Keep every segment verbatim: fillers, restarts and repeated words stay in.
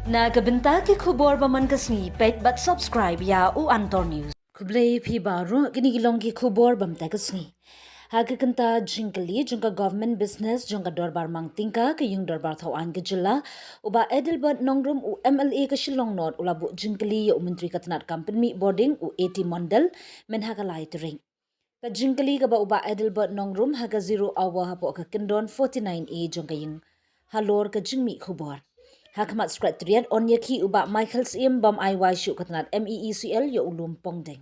Na ka bynta ki khubor ba man ka sngi, peit bad subscribe ïa u Antor News. Khublei phi baroh, kine ki long ki khubor ba mynta ka sngi. Ha ka kynta jingkylli jong ka Government Business jong ka Dorbar Mang Tyngka, ka Ïing Dorbar Thawaiñ ka Jylla, u Bah Adelbert Nongrum, u M L A ka Shillong North, u la buh jingkylli ïa u Myntri ka tnad kam pynmih bording, u A T Mondal, mynha ka lai tarik. Ka jingkylli kaba u Bah Adelbert Nongrum ha ka zero hour hapoh ka kyndon forty-nine A jong ka ïing halor ka jingmih khubor. Ha khmat Secretariat, yn ïakhih u Bah Michael Syiem bym ai wai shuh ka tnad M E E C L ïa u Lum Pongdeng.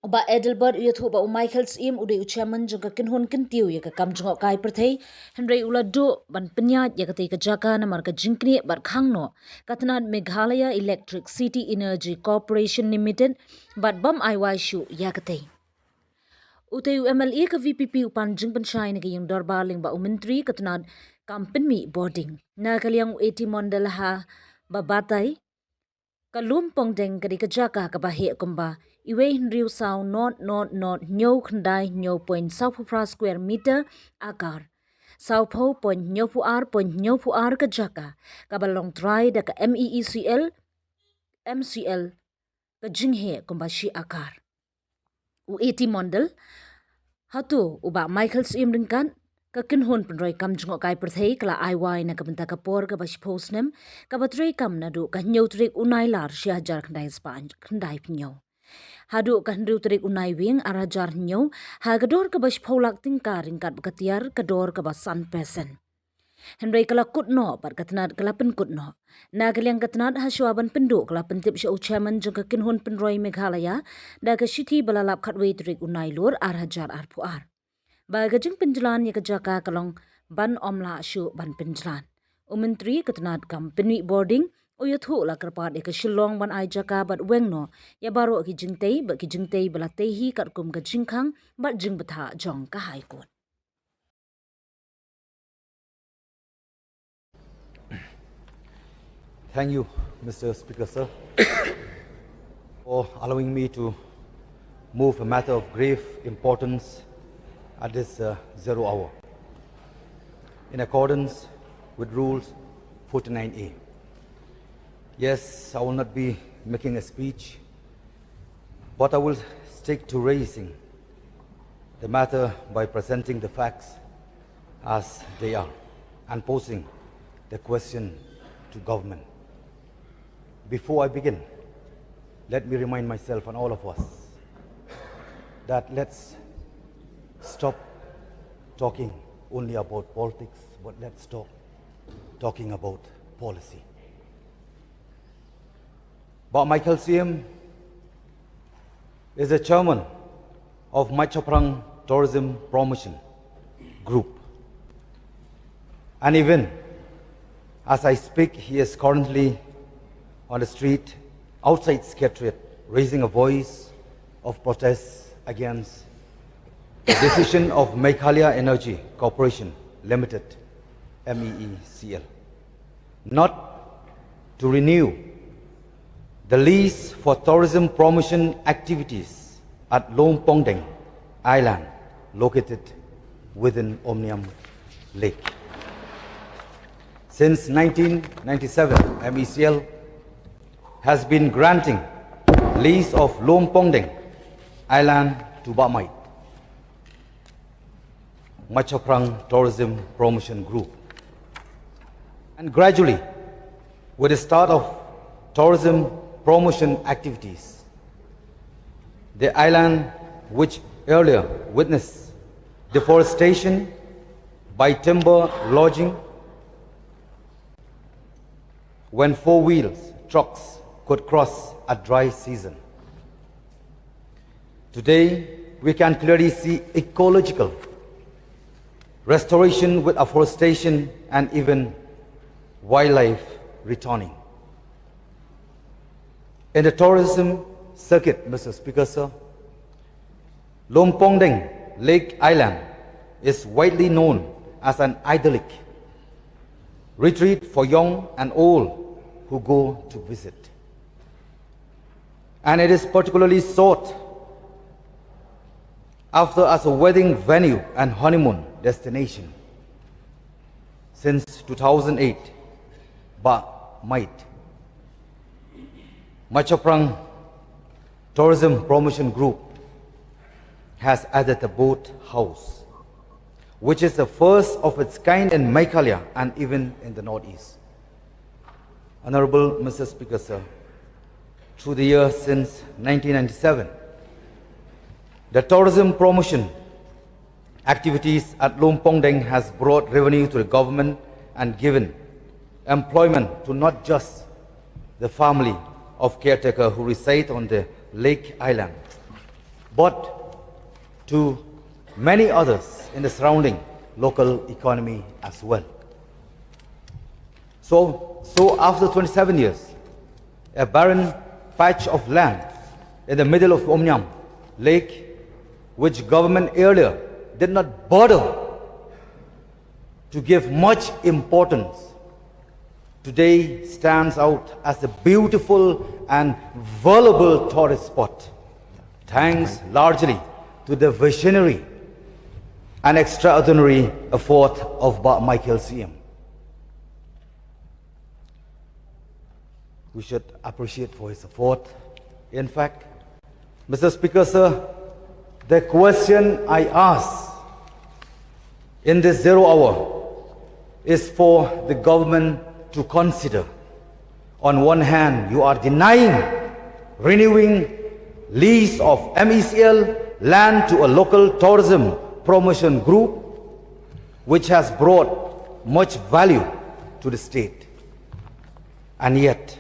U Bah Adelbert u ïathuh ba u Michael Syiem u dei u chairman jong ka kynhun kyntiew ïa ka kam jngohkai pyrthei, hynrei u la duh ban pynïaid ïa katei ka jaka namar ka jingknieh bad khang noh ka tnad Meghalaya Electricity Energy Corporation Limited bad bym ai wai shuh ïa katei. Utei u M L A ka V P P u pan jingpynshai na ka ïing dorbar lyngba u Myntri ka tnad kam pynmih bording. Na ka liang u A T Mondal, haba batai, ka Lum Pongdeng ka dei ka jaka kaba heh kumba iwei hynriew saw not not not hynñiew khyndai hynñiew point saw phew phra square meter akar. Saw phew point hynñiew phew ar point hynñiew phew ar ka jaka kaba long trai da ka M E E C L, M C L, ka jingheh kumba shi akar. U A T Mondal, hato u Bah Michael Syiem ryngkat ka kynhun pynroi kam jngohkai pyrthei ka la ai wai na ka bynta ka por kaba shiphew snem kaba trei kam naduh ka hynñiew tarik u Nailar shi hajar khyndai spah khyndai phew hynñiew haduh ka hynriew tarik u Naiwieng ar hajar hynñiew ha ka dor kaba shiphew lak tyngka ryngkat bad ka tiar ka dor kaba san percent. Hynrei ka la kut noh bad ka tnad ka la pynkut noh. Na ka liang ka tnad, hashwa ban pynduh, ka la pyntip sha u chairman jong ka kynhun pynroi Meghalaya da ka shithi ba la lap khatwei tarik u Nailur ar hajar arphew ar ba ka jingpynjlan ïa ka jaka ka long ban ym lah shuh ban pynjlan. U Myntri ka tnad kam pynmih bording u ïathuh la kyrpad ïa ka Shillong ban ai jaka bad weng noh ïa baroh ki jingtei bad ki jingtei ba la tei hi katkum ka jingkhang bad jingbthah jong ka High Court. Thank you, Mister Speaker, sir, for allowing me to move a matter of grave importance at this, uh, zero hour, in accordance with Rules forty-nine A. Yes, I will not be making a speech, but I will stick to raising the matter by presenting the facts as they are and posing the question to government. Before I begin, let me remind myself and all of us that let's stop talking only about politics, but let's stop talking about policy. Bah Michael Syiem is the chairman of Maichaphrang Tourism Promotion Group. And even as I speak, he is currently on the street outside Secretariat raising a voice of protest against the decision of Meghalaya Energy Corporation Limited, M E E C L, not to renew the lease for tourism promotion activities at Lum Pongdeng Island, located within Omnium Lake. Since nineteen ninety-seven, M E C L has been granting lease of Lum Pongdeng Island to Bah Mait, Maichaphrang Tourism Promotion Group. And gradually, with the start of tourism promotion activities, the island, which earlier witnessed deforestation by timber logging, when four wheels trucks could cross at dry season, today we can clearly see ecological restoration with afforestation and even wildlife returning. In the tourism circuit, Mister Speaker, sir, Lum Pongdeng Lake Island is widely known as an idyllic retreat for young and old who go to visit. And it is particularly sought after as a wedding venue and honeymoon destination. Since two thousand eight, Bah Might. Mawshynrang Tourism Promotion Group has added a boat house, which is the first of its kind in Meghalaya and even in the Northeast. Honorable Mister Speaker, sir, through the years since nineteen ninety-seven, the tourism promotion activities at Lumpongdeng has brought revenue to the government and given employment to not just the family of caretaker who reside on the lake island, but to many others in the surrounding local economy as well. So, so after twenty-seven years, a barren patch of land in the middle of Umiam Lake, which government earlier did not bother to give much importance, today stands out as a beautiful and valuable tourist spot, thanks largely to the visionary and extraordinary effort of Bah Michael Syiem. We should appreciate for his effort. In fact, Mister Speaker, sir, the question I ask in this zero hour is for the government to consider. On one hand, you are denying renewing lease of M E C L land to a local tourism promotion group, which has brought much value to the state. And yet,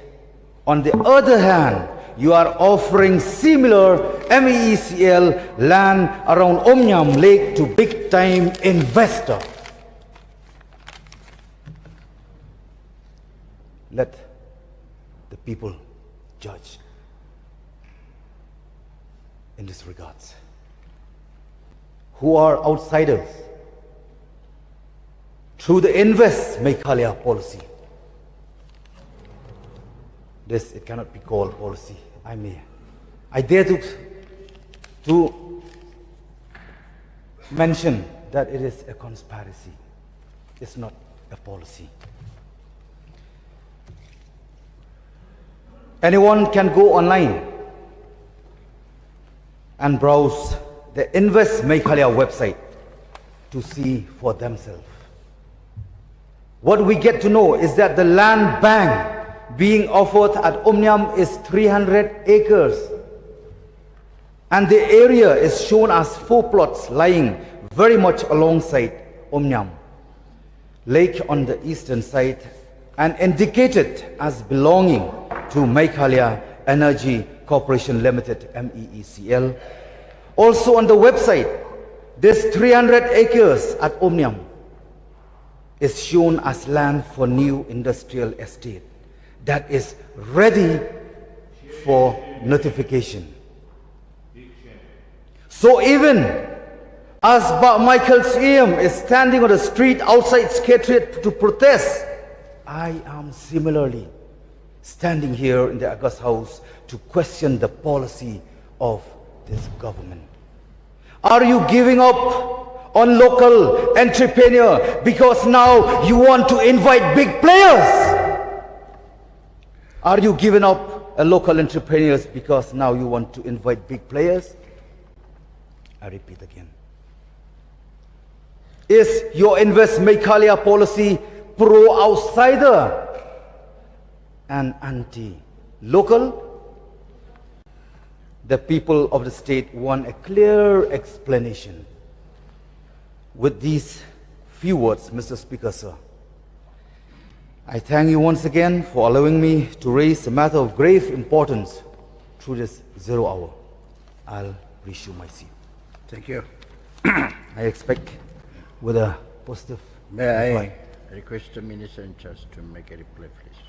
on the other hand, you are offering similar M E C L land around Umiam Lake to big time investor. Let the people judge in this regards, who are outsiders through the Invest Meghalaya policy. This, it cannot be called policy. I may, I dare to, to mention that it is a conspiracy. It's not a policy. Anyone can go online and browse the Invest Meghalaya website to see for themselves. What we get to know is that the land bank being offered at Umiam is three hundred acres, and the area is shown as four plots lying very much alongside Umiam Lake on the eastern side and indicated as belonging to Meghalaya Energy Corporation Limited, M E E C L. Also on the website, this three hundred acres at Umiam is shown as land for new industrial estate that is ready for notification. So even as Bah Michael Syiem is standing on the street outside Secretariat to protest, I am similarly standing here in the August House to question the policy of this government. Are you giving up on local entrepreneur because now you want to invite big players? Are you giving up a local entrepreneurs because now you want to invite big players? I repeat again. Is your Invest Meghalaya policy pro-outsider and anti-local? The people of the state want a clear explanation. With these few words, Mister Speaker, sir, I thank you once again for allowing me to raise a matter of grave importance through this zero hour. I'll resume my seat. Thank you. I expect with a positive May I reply. Request the minister in charge to make a reply, please?